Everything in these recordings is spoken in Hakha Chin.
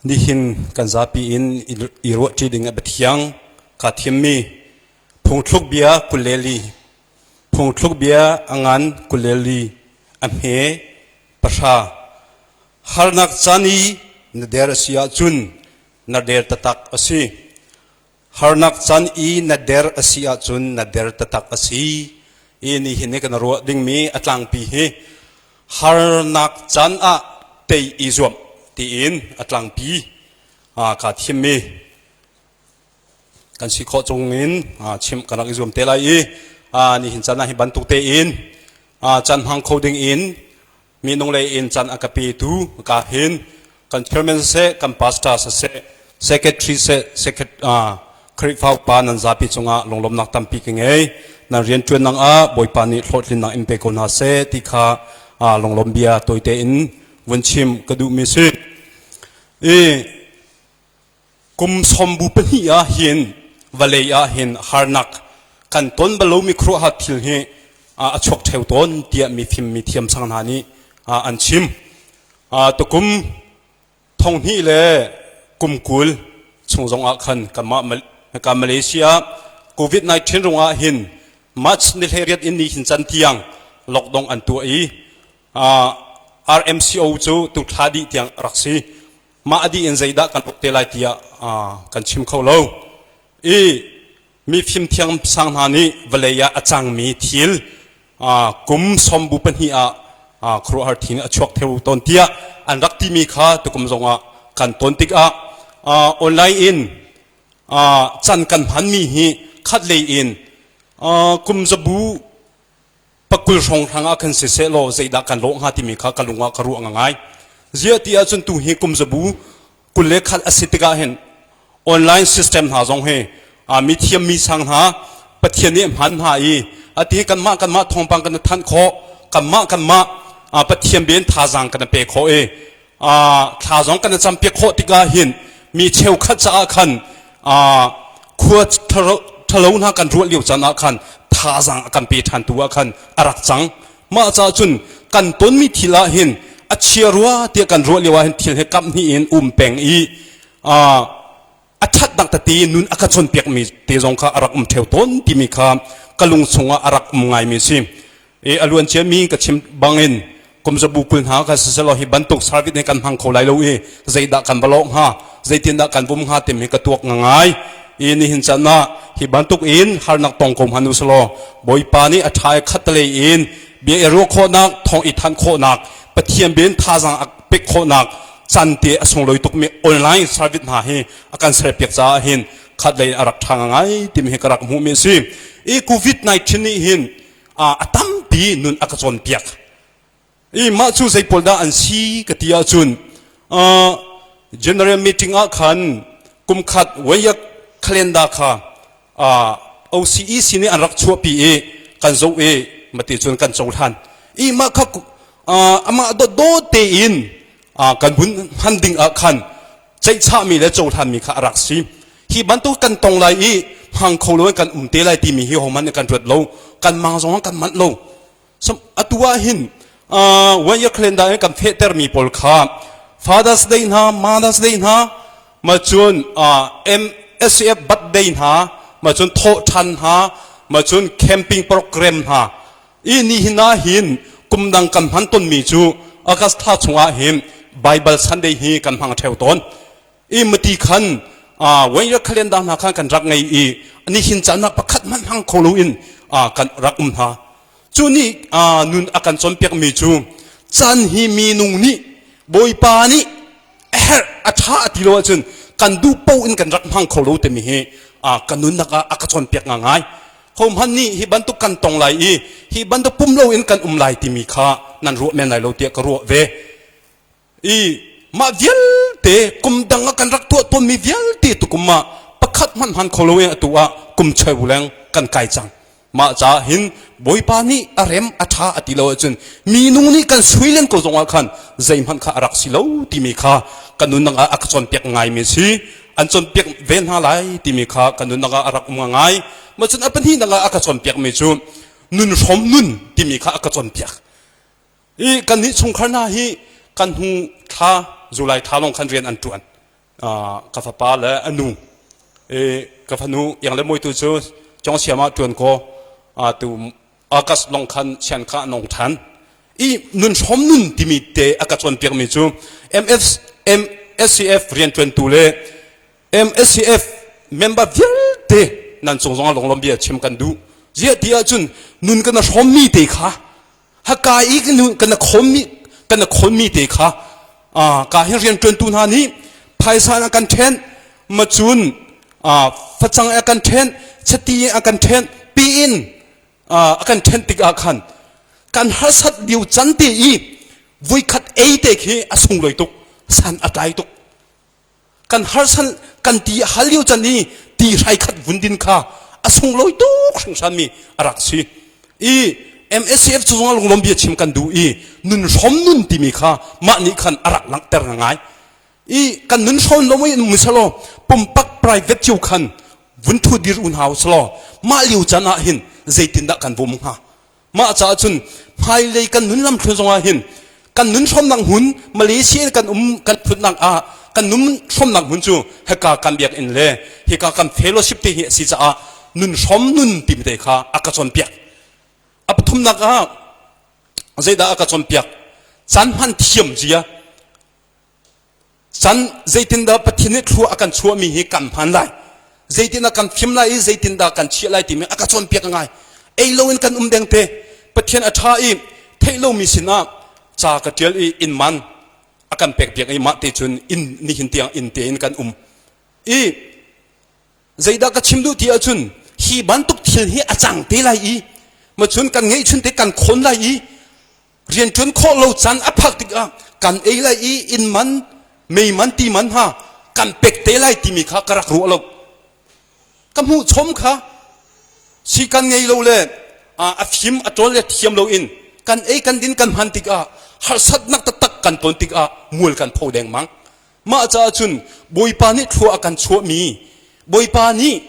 Nihin kan zapi in i ruahṭi ding a biathiang kaa thimmi phungthluk bia 24, phungthluk bia a ngan 24, a hme 10. Harnak caan i na der a si ahcun na der taktak a si. Harnak caan i na der a si ahcun na der taktak a si. I nihin i kan ruah dingmi a tlangpi hi harnak caan ah tei i zuam tiin a tlangpi kaa thimmi kan si khawh chungin chimh kan rak i zuam te lai i nihin caan ah hi bantuk tein caan hmang kho ding in minung lei in caan a ka petu ka hin kan chairman siseh kan pastor siseh secretary seh Khrihfa upa nan zapi cungah lunglawmnak tampi ka ngei nan rianṭuannak ah Bawipa nih hlawhtlinnak in pe ko hna seh ti kha lunglawm bia tawite in vun chim ka duhmi si i Kum sawmbu pahnih ah hin vawlei ah hin harnak kan ton balomi khuaruahhar thil hi a chuak ṭheo tawn tiah mifim mithiam sang hna nih an chim. Tukum thonghnih le kum 20 chung zongah khan kanmah ka Malaysia COVID-19 rungah hin March ni 18 in ni hin can tiang lockdown an tuah i RMCO cu tu thla dih tiang rak si. Mah a dih in zeidah kan uk te lai tiah kan chim kho lo. I mi fimthiam sang hna nih vawlei ah a cangmi thil kum sawmbu pahnih ah khuaruahhar thing a chuak theu tawn tiah an rak timi kha tukum zongah kan ton tikah online in can kan hmanmi hi khat lei in kum zabu pakul hrawnghrang ah khan siseh law zeidah kan lawh hnga timi kha ka lung ah ka ruah ngai. Ziah ti ahcun tu hi kum zabu 21 a si tikah hin online system hna zong hi mi thiam mi sang hna Pathian nih hman hna i ati kanmah kanmah thawngpang kan thanh khawh kanmah kanmah Pathian bian thazaang kan pe khawh i thla zong kan campiak khawh tikah hin mi cheukhat caah khan khua ṭhalo hna kan ruah lio caan ah khan thazaang a kan pe ṭhan tu ah khan a rak cang. Mah caah cun kan tonmi thil ah hin a chia rua tiah kan ruah lio ah hin thil he kamh hnih in um peng i a ṭhatnak tete nun a ka cawnpiakmi te zong kha a rak um ṭheo tawn timi kha ka lung chungah a rak um ngaimi a si. I a luan ciami ka chim bangin kum zabu 20 hna kha siselaw hi bantuk service hi kan hmang kho lai lo i zeidah kan va lawh hnga zeitindah kan vum hnga timi ka tuak ngai i nihin caan ah hi bantuk in harnak tong ko hmanh uselaw Bawipa nih a ṭha i khattelei in bia i ruah khawhnak thawng i thanh khawhnak Pathian bin thazaang a pek khawhnak can te a sunglawi tukmi online service hna hi a kan serpiak caah hin khatlei a rak ṭha ngai timi hi ka rak hmuhmi a si. I COVID-19 nih hin a tampi nun a ka cawnpiak. I mah cu zei pawl dah an si ka ti ahcun general meeting ah khan kum khat one year calendar kha OCEC nih an rak chuahpi i kan zoh i mati cun kan cohlan. I mah kha amah dawtdawt tein kan vun hman ding ah khan ceihchahmi le cohlanmi kha a rak si. Hi bantuk kan tong lai i hmang kho lo in kan um te lai timi hi hohmanh nih kan ruat lo. Kan mang zong kan manh lo. Atu ah hin one year calendar in kan fehtermi pawl kha Father's Day hna, Mother's Day hna, ma cun MSF birthday hna, ma cun thawhṭhan hna, ma cun camping program hna. I ni hin ah hin kum dang kan hman tonmi cu August thla chungah hin Bible Sunday hi kan hmang ṭheo tawn. I mati khan one year calendar hna khan kan rak ngei i nihin caan ah pakhat hmanh hmang kho loin kan rak um hna. Cu nih nun a kan cawnpiakmi cu caan hi minung nih Bawipa nih a herh a ṭha a ti lo ahcun kan duh paoh in kan rak hmang kho lo timi hi ka nunnak ah a ka cawnpiak ngangai. Hohmanh nih hi bantuk kan tong lai i hi bantuk pum loin kan um lai timi kha nan ruah men lai lo tiah ka ruah ve. I mah vialte kum dang ah kan rak tuah tawnmi vialte tukum ah pakhat hmanh hman kho loin atu ah kum cheu leng kan kai cang. Mah caah hin Bawipa nih a rem a ṭha a ti lo ahcun minung nih kan sui len ko zongah khan zeihmanh kha a rak si lo timi kha kan nunnak ah a ka cawnpiak ngaimi a si. An cawnpiak ve hna lai timi kha kan nunnak ah a rak um ngai. Mah cun a pahnihnak ah a ka cawnpiakmi cu nun hrawm nun timi kha a ka cawnpiak. I kannih chungkhar hna hi kan hnu thla July thla lawng khan rian an ṭuan. Ka fapa le a nu ka fanu Iang le Mawi tu cu Congsiam ah ṭuan kaw tu August long khan sian kha a nong ṭhan. I nun hrawm nun timi te a ka cawnpiakmi cu MF, MSCF rianṭuantu le MSCF member vialte nan cung zongah lunglawm bia chim kan duh. Ziah ti ahcun nun kan hrawmmi te kha haka i kan khawmmi kan khawnmi te kha ka hin rianṭuantu hna nih phaisa a kan ṭhen macun facang a kan ṭhen chati a kan ṭhen piin a kan ṭhen tikah khan kan harsat lio can te i voikhat ei te khi a sunglawi tuk san a tlai tuk Kan harsan kan ti a hal lio can i ti hrai khat vun din kha a sunglawi tuk hringhran mi a rak si. I MSCF cu zongah lunglawm bia chim kan duh i nun hrom nun timi kha mah nih khan a rak langhter ngai. I kan nun hrom lo in um selaw pumpak private cio khan vun thu dir u hna selaw mah lio can ah hin zeitindah kan bawm hnga? Mah caah cun hmailei kan nun lamthlun zongah hin kan nun hrawmnak hmun Malaysia in kan um kan phutnak ah kan nun hrawmnak hmun cu hika kan biakinn le hika kan fellowship te hi a si caah nun hrawm nun timi te kha a ka cawnpiak. A pathumnak ah zeidah a ka cawnpiak? Caan hman thiam zia Can zeitindah Pathian nih thlua a kan chuahmi hi kan hman lai? Zeitindah kan fim lai i zeitindah kan chiah lai timi a ka cawnpiak ngai. Ei loin kan um deng te. Pathian a ṭha i theih lomi sinah ca ka ṭial i inn man a kan pekpiak i mah te cun inn nihin tiang inn tein kan um. I zeidah ka chim duh ti ahcun hi bantuk thil hi a cang te lai i macun kan ngeihchun te kan khawn lai i Rianṭuan khawh lo caan a phak tikah kan ei lai i inn man, mei man, ti man hna kan pek te lai timi kha ka rak ruah lo. Ka hmuh chom kha si kan ngei lo le a fim a ṭawl le thiam loin kan ei kan din kan hman tikah harsatnak taktak kan ton tikah mual kan pho dengmang. Mah caah cun Bawipa nih thlua a kan chuahmi Bawipa nih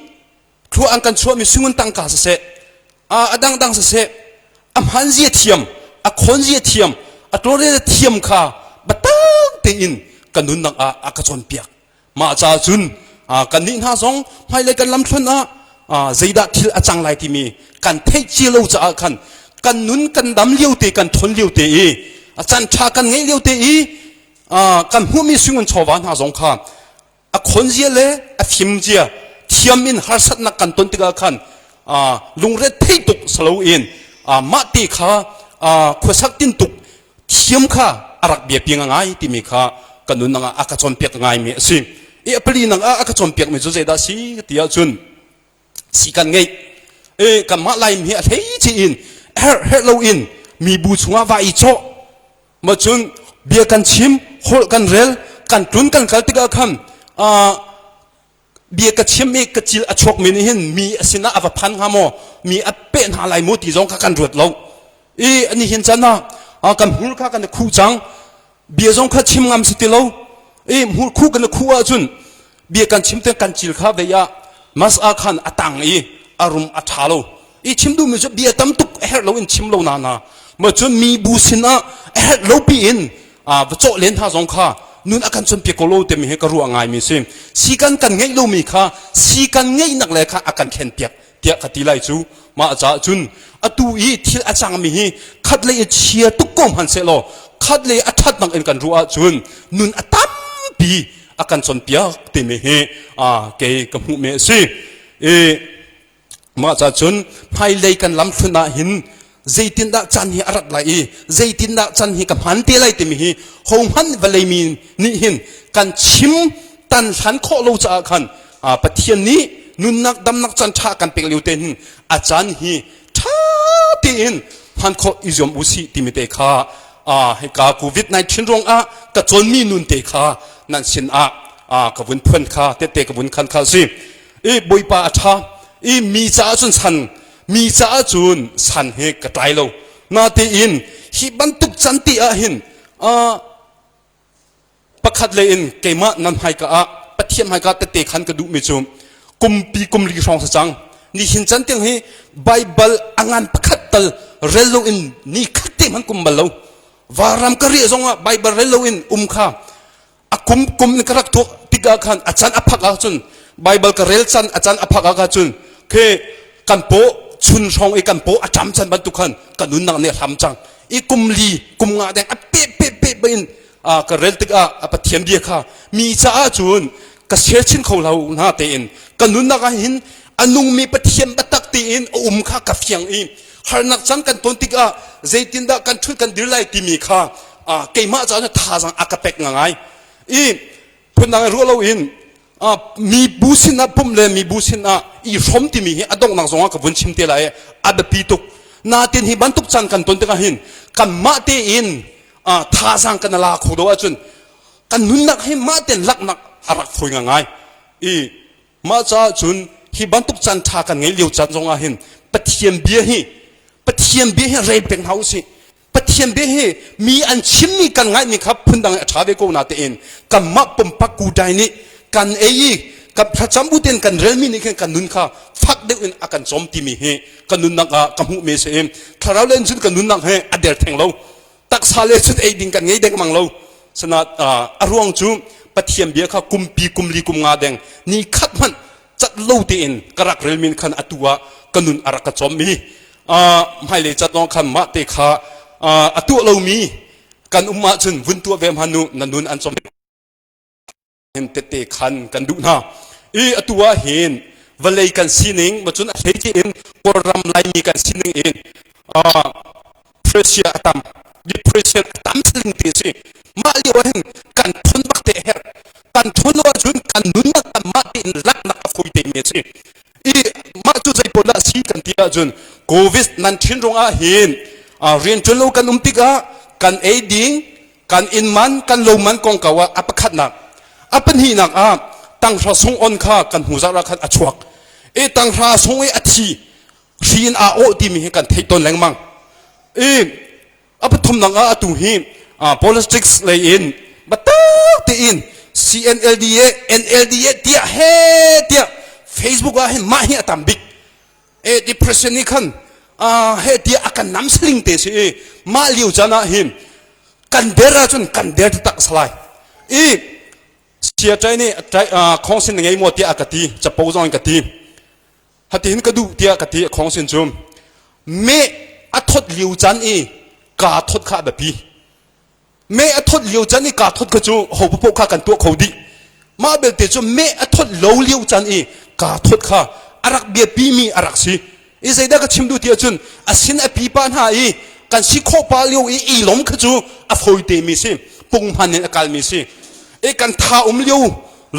Thlua an kan chuahmi sungun tangka siseh, a dangdang siseh, a hman zia thiam, a khawn zia thiam, a tawlrel thiam kha biatak tein kan nunnak ah a ka cawnpiak. Mah caah cun kannih hna zong hmailei kan lamthluan ah zeidah thil a cang lai timi kan theih cia lo caah khan kan nun kan dam lio te kan ṭhawn lio te i a caan ṭha kan ngeih lio te i kan hmuhmi sungun chawva hna zong kha a khawn zia le a fim zia thiam in harsatnak kan ton tikah khan lungre thei tuk salo in mah te kha khuasak tin tuk thiam kha a rak biapi ngai timi kha kan nunnak ah a ka cawnpiak ngai mi a si. I a pali nak ah a ka cawnpiak mi cu zeidah si ti ahcun si kan ngeih e kanmah Laim hi a hlei chi in herh herh lo in mibu chungah va i cawh Ma cun bia kan chim, holh kan rel, kan tlun kan kal tikah khan bia ka chim i ka cil a chuakmi nih hin mi a sinah a va phan hnga maw, mi a peh hna lai maw ti zong kha kan ruat lo. I ani hin can ah kan hmur kha kan i khuh cang. Bia zong kha chim ngam si ti lo. I hmur khuh kan i khuh ahcun bia kan chim te kan cil kha vei ah mas ah khan a tang i a rum a ṭha lo i chim duhmi cu bia tam tuk a herh lo in chim lo na na ma cun mi bu sin ah a herh lo pi in va cawh len hna zong kha nun a kan cawnpiak ko lo timi hi ka ruah ngaimi si si kan kan ngeih lomi kha si kan ngeihnak le kha a kan thlenpiak tiah ka ti lai cu mah caah cun atu i thil a cangmi hi khat lei i chia tuk ko hmanhsehlaw khat lei a ṭhatnak in kan ruah ahcun nun a tampi a kan cawnpiak timi hi kei ka hmuhmi a si. I mah caah cun hmailei kan lamthlun ah hin zeitindah caan hi a rat lai i zeitindah caan hi ka hman te lai timi hi hohmanh vawlei mi nih hin kan chim tan hlan khawh lo caah khan Pathian nih nunnak damnak caan ṭha kan pek lio te hin a caan hi ṭha tein hman khawh i zuam u sih timi te kha hika COVID-19 ruangah ka cawnmi nun te kha nan sin ah ka vun phuan kha tette ka vun khan kha si i Bawipa a ṭha i mi caah cun san mi caah cun san hi ka tlai lo natein hi bantuk can te ah hin Pakhat lei in keimah nan hmaika ah Pathian hmaika tette khan ka duhmi cu kumpi kumli hrawng si cang. Nihin can tiang hi Baibal a ngan pakhat tal rel loin ni khat te hmanh kum bal lo. Varam ka riah zongah Baibal rel loin um kha a kum kum in ka rak tuak. tikah khan a can a phak ahcun Bible ka rel can a can a phak ah cun khi kan paw chun hrawng i kan paw a ṭam can bantuk khan ka nunnak nih a hlam cang i kum li kum nga deng a pe pe pe in ka rel tikah a Pathian bia kha mi caah cun ka share chin kho lo na tein ka nunnak ah hin a nungmi Pathian biatak tein a um kha ka fiang i harnak cang kan ton tikah zeitindah kan ṭhut kan dir lai timi kha keimah caah thazaang a ka pek ngai i phundang ruah loin mi bu sinah pumh le mi bu sinah i hrom timi hi a donghnak zongah ka vun chim te lai a biapi tuk natin hi bantuk caan kan ton tikah hin kanmah tein thazaang kan la kho do ahcun kan nunnak hi mah tein laknak a rak fawi ngai i mah caah cun hi bantuk caan ṭha kan ngeih lio caan zongah hin Pathian bia hi Pathian bia hi rel peng hna usih Pathian bia hi mi an chimmi kan ngaihmi kha phundang a ṭha ve ko na tein kanmah pumpak kudai nih kan ei i kan thlacam bu tein kan relmi nih khin kan nun kha fak deuh in a kan cawm timi hi kan nunnak ah ka hmuhmi a si i thlarau len cun kan nunnak he a der theng lo taksa le cun ei ding kan ngei dengmang lo sanat a ruang cu Pathian bia kha kumpi kumli kum nga deng ni khat hmanh cat lo tein ka rak relmi khan atu ah ka nun a rak ka cawmmi hmailei cat lawng khan mah te kha a tuah lomi kan um ahcun vun tuah ve hmanh nu na nun an cawm hin tette khan kan duh hna i atu ah hin vawlei kan sining macun a hleice in Kawlram Laimi kan sining in pressure a tam depression a tam saling te si mah lio ah hin kan thon bak te herh kan thon lo ahcun kan nunnak kan mah tein laknak a fawi te mi a si i mah cu zei pawl dah si kan ti ahcun covid nan thin rung ah hin rian ṭuan lo kan um tikah kan ei ding kan inn man kan lo man kongkau ah a pakhatnak a pahnihnak ah tanghra sung on kha kan hmu zah khan a chuak i tanghra sung i a thi hri in aa awh timi hi kan theih tawn lengmang i a pathumnak ah atu hi politics lei in biatak tein CNLDA NLDA tiah he tiah Facebook ah hin mah hi a tam bik e depression nih khan he tiah a kan nam saling te si i mah lio caan ah hin kan der ahcun kan der taktak salai i sia ṭai nih khongsin na ngei maw tiah a ka ti capo zong in ka ti Hatihin ka duh tiah ka ti a khong sin cu meh a thot lio caan i kaa thot kha a biapi. Meh a thot lio caan i kaa thot kha cu ho paoh kha kan tuah kho dih. Mah belte cu meh a thot lo lio caan i kaa thot kha a rak biapimi a rak si. I zeidah ka chim duh ti ahcun a sin a pipa hna i kan si khawh pa lio i i lom kha cu a fawi mi si punghman in a kalmi si. I kan tha um lio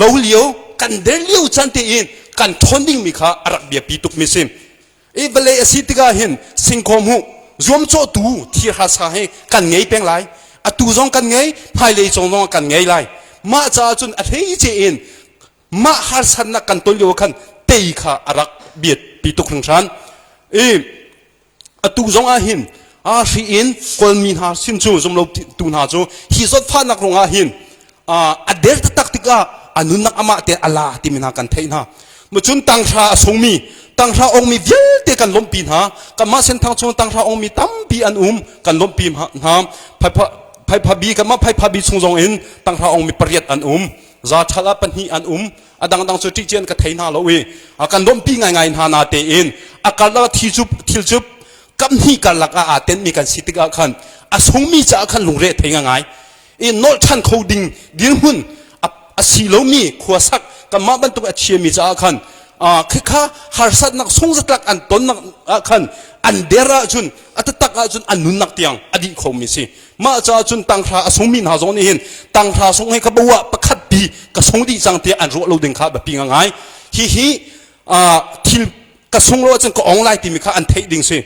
lo lio kan der lio caan tein kan ṭhawn dingmi kha a rak biapi tukmi si i vawlei a si tikah hin singkawm hu zuamcawhtu thir harsa hi kan ngei peng lai atu zong kan ngei hmailei zong zong kan ngei lai mah caah cun a hleice in mah harsatnak kan ton lio khan tei kha a rak biapi tuk hringhran i atu zong ah hin a hri in kawlmi hna sin cu zumlo tu hna cu hi zawtfahnak ruangah hin a der taktak tikah a nunnak amah te a la timi hna kan theih hna cun tanghra a sungmi tanghra ongmi vialte kan lawmhpi hna kanmah senthang chung tanghra ongmi tampi an um kan lawmhpi hna phaipha bi kanmah phaipha bi chung zong in tanghra ongmi pariat an um za ṭhal ah pahnih an um a dangdang cu ṭih cian ka thei hna lo i a kan lawmhpi ngaingai hna na tein a karlak thi cu thil cu kamhnih karlak ah aa tenmi kan si tikah khan a sungmi caah khan lungre thei ngai i nolh ṭhan kho ding dirhmun a si lomi khuasak kanmah bantuk a thiami caah khan khikha harsatnak sungzatlak an tonnak ah khan an der ahcun a taktak ahcun an nunnak tiang a dih khomi si Mah caah cun tanghra a sungmi hna zong nih hin tanghra sung hi ka bo ah pakhat pi ka sung dih cang tiah an ruah lo ding kha biapi ngai. Hihi thil ka sung lo ahcun ka ong lai timi kha an theih ding si.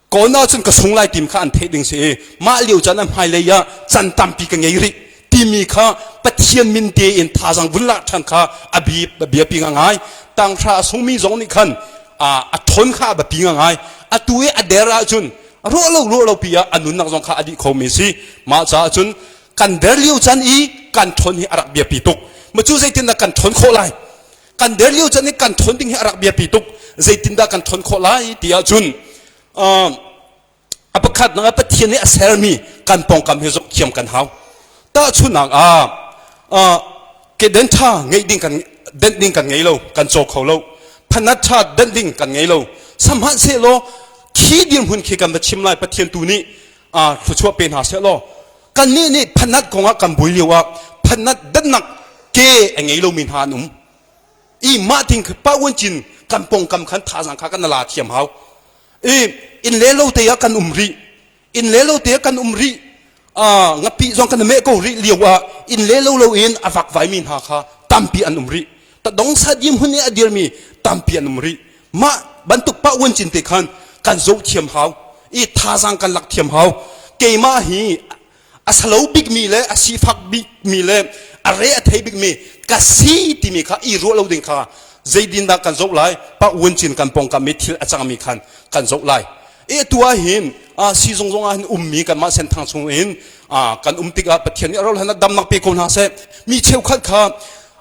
Kawn ahcun ka sung lai timi kha an theih ding si i mah lio caan ah hmailei ah can tampi ka ngei rih timi kha Pathian min tein thazaang vun lak ṭhan kha a bi biapi ngai. Tanghra a sungmi zong nih khan a ṭhawn kha a biapi ngai. Atu i a der ahcun ruah lo ruah lo pi ah a nunnak zong kha a dih khomi si mah caah cun kan der lio can i kan ṭhawn hi a rak biapi tuk ma cu zeitindah kan ṭhawn khawh lai kan der lio can i kan ṭhawn ding hi a rak biapi tuk zeitindah kan ṭhawn khawh lai ti ahcun a pakhat nak ah Pathian nih a sermi kan pawngkam hi zoh thiam kan hau tahchunhnak ah. Keden ṭha ngeih ding kan denh ding kan ngei lo, kan caw kho lo. Phanat ṭha denh ding kan ngei lo. Sihmanhsehlaw khi dirhmun khi kan va chim lai Pathian tu nih thluachuah pe hna seh law kannih nih phanat kongah kan buai lio ah phanat dennak ke a ngei lomi hna an um. I mah ting pa uan cin kan pongkam khan thazang kha kan la thiam hau. I inn le lo te ah kan um rih. Inn le lo te kan um rih ngapi zong kan meh ko rih lio ah inn le lo lo in a vakvai mi hna kha tampi an um rih ta dong sa dim hun i a dirmi tampi an um rih mah bantuk pa uan cin te khan kan zoh thiam hau i thazang kan lak thiam hau keimah hi a salo bikmi le a sifak bikmi le a re a thei bikmi ka si timi kha i ruah lo ding kha zeidin dah kan zoh lai pa uan cin kan pongkam i thil a cangmi khan kan zoh lai E tu ah hin sizung zong ah hin ummi kanmah senthang chung in kan um tikah Pathian nih a rauh hlan damnak pe ko hna seh. Mi cheukhat kha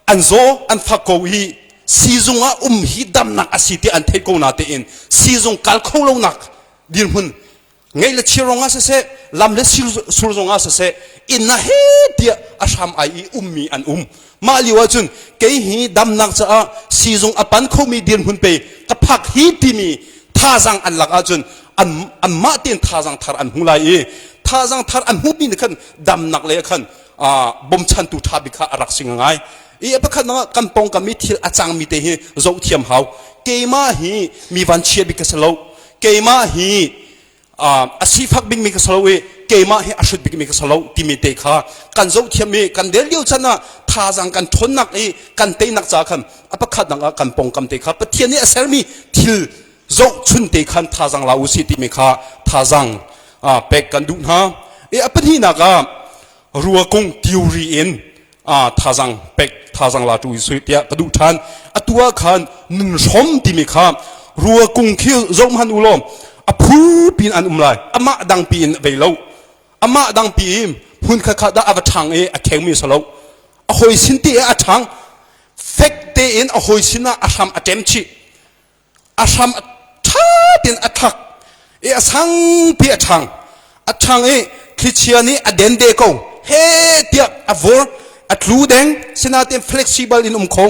an zaw an fak ko i sizung ah um hi damnak a si ti an theih ko na tein sizung kal kho lonak dirhmun ngeih le chir rong ah siseh lam le sur zong ah siseh inn ah he tiah a hram ai i ummi an um Mah lio ahcun kei hi damnak caah siizung a pan khomi dirhmun pe ka phak hi timi thazang an lak ahcun an anmah tein thazang thar an hmu lai i thazang thar an hmuhmi nih khan damnak lei ah khan bawmchantu ṭha bik kha a rak si ngai. I a pakhat ah kan pawngkam i thil a cangmi te hi zoh thiam hau. Keimah hi mi vanchia bik ka si lo. Keimah hi a sifak bikmi ka si lo i keimah hi a hrut bikmi ka si lo timi te kha kan zohthiam i kan del lio chan ah thazang kan ṭhawnnak i kan teinak ca khan a pakhatnak ah kan pongkam te kha Pathian nih a sermi thil zohchun te khan thazang la u sih timi kha thazang pek kan duh hna. I a pahnihnak ah rua kung theory in thazang pek thazang la tu sui tiah ka duh ṭhan. Atu ah khan nun hrom timi kha rua kung khi zoh hmanh u law a phu pin an um lai amah dang pi in vei lo amah dang pi in hmun khat khat dah a va ṭhang i a khengmi si lo a hawi sin te a ṭhang fek tein a hawi sin ah a hram a ṭem chih a hram ṭha tein a thak i a sangpi a ṭhang a ṭhang i thlichia nih a dende ko he tiah a vor a tlu deng sinain flexible in um kho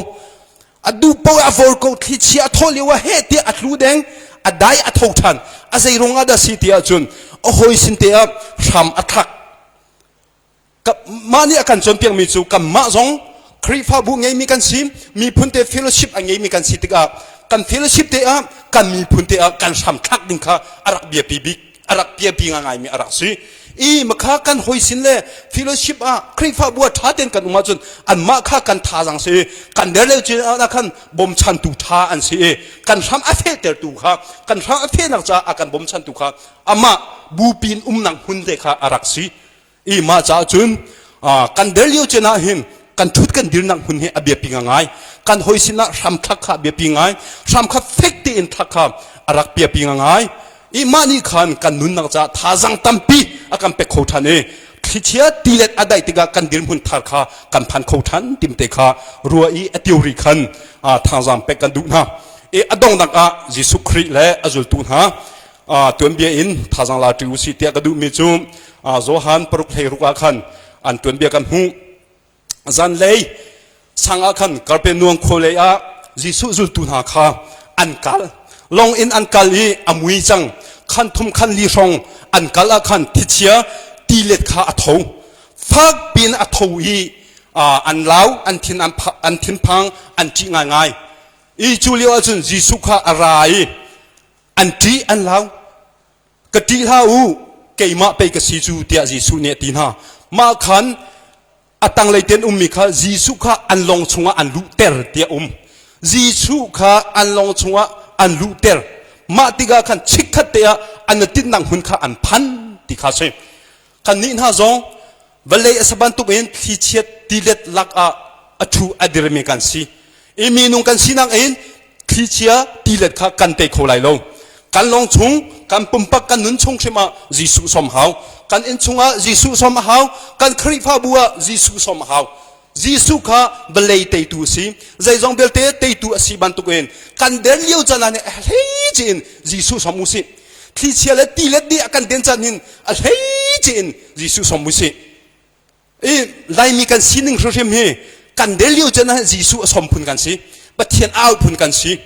a duh paoh a vor ko thlichia a thawh lio ah he tiah a tlu deng a dai a tho ṭhan a zei ruang ah dah si ti ahcun a hawi sin te ah hram a thak Mah nih a kan cawnpiakmi cu kanmah zong Khrihfabu ngeimi kan si, miphun te fellowship a ngeimi kan si tikah kan fellowship te ah kan miphun te ah kan hram thlak ding kha a rak biapi bik a rak biapi ngaingaimi a rak si. I makha kan hoi sin le fellowship ah Khrihfabu ah ṭha tein kan um ahcun anmah kha kan thazang si kan derleu cin ah khan bawmchantu ṭha an si i kan hram a fehtertu kha kan hram a fehnak caah a kan bawmchantu kha amah bupi in umnak hmun te kha a rak si. I mah caah cun kan der lio caan ah hin kan ṭhut kan dirnak hmun hi a biapi ngai. Kan hawi sinah hramthlak kha a biapi ngai. Hram kha fek tein thlak kha a rak biapi ngai. I mah nih khan kan nunnak caah thazang tampi a kan pek kho ṭhan i thlichia tilet a daih tikah kan dirhmun thar kha kan phan kho ṭhan timte kha rua i a theory khan thazang pek kan duh hna. I a donghnak ah Jesuh Khrih le a zultu hna tuanbia in thazang la ṭi usih tiah ka duhmi cu Johan paruk hlei ruk ah khan an tuanbia kan hmuh. Zanlei sang ah khan Karpenuang khua lei ah Jesuh zultu hna kha an kal. Long in an kal i a mui cang. Khan thum khan li hrawng an kal ah khan thichia tilet kha a tho. Fak piin a tho i an lau, an thin an thinphang, an ṭih ngaingai. I cu lio ahcun Jesuh kha a ra i An ṭih an lau. Ka ṭih hlah u, keimah pei ka si cu tiah Jesuh nih a ti hna. Mah khan a tanglei ten ummi kha Jesuh kha an lawng chungah an luhter tiah um. Jesuh kha an lawng chungah an luhter. Mah tikah khan chikkhat te ah an tinhnak hmun kha an phan ti kha si. Kannih hna zong vawlei a sa bantuk in thlichiat tilet lak ah a ṭhu a dirmi kan si. I minung kan sinak in thlichia tilet kha kan tei kho lai lo. Kan lawng chung, kan pumpak, kan nun chung hrim ah Jesuh som hau. Kan inn chungah Jesuh som a hau. Kan Khrihfabu ah Jesuh som a hau. Jesuh kha vawlei teitu a si. Zeizong vialte teitu a si bantukin kan der lio caan ah a hleice in Jesuh som u sih. Thlichia le tilet nih a kan den caan hin a hleice in Jesuh som u sih. I Laimi kan sining hrimhrim hi Kan del lio chan ah Jesuh a som phun kan si. Pathian au phun kan si.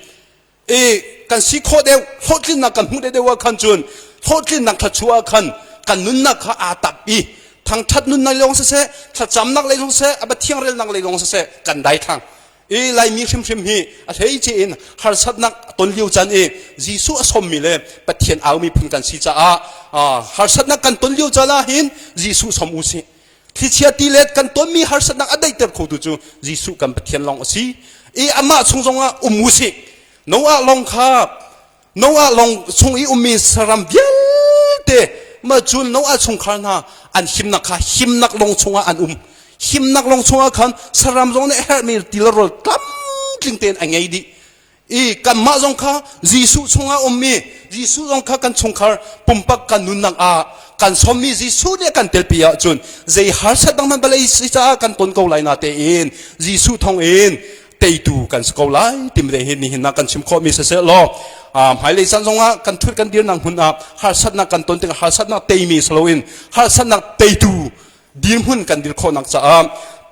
I kan si khawh deuh, hlawhtlinnak kan hmuh deuh ah khan cun hlawhtlinnak thluachuah ah khan kan nunnak kha aa tap i thangthat nunnak lawng siseh, thlacamnak lei zong siseh, a Pathian relnak lei zong siseh kan daithlang. I Laimi hrimhrim hi a hleice in harsatnak ton lio caan i Jesuh a sawmmi le Pathian aumi phun kan si caah harsatnak kan ton lio caan ah hin Jesuh sawm u sih. Thlichia tilet kan tonmi harsatnak a daihter khotu cu Jesuh kan Pathian lawng a si. I amah chung zongah um u sih. Noah lawng kha Noah lawng chung i ummi saram vialte mah cun Noah chungkhar hna an himnak kha himnak lawng chungah an um. Himnak lawng chungah khan saram zong nih herhmi ti le rawl tlamtling tein a ngei dih. I kanmah zong kha Jesuh chungah ummi Jesuh zong kha kan chungkhar pumpak kan nunnak ah kan sawmmi Jesuh nih a kan telpi ahcun zei harsat dang hmanh vawlei si caah kan ton ko lai na tein Jesuh thawng in teitu kan si ko lai timi te hi nihin ah kan chim khawhmi siseh law hmailei caan zongah kan thut kan dirnak hmun ah harsatnak kan ton tikah harsatnak teimi si loin harsatnak teitu dirhmun kan dir khawhnak caah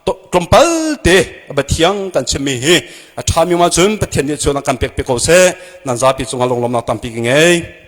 tlawmpal te Pathian kan chimmi hi a ṭhami ma cun Pathian nih cun a kan pek pe ko seh nan zapi cungah lunglawmnak tampi ka ngei.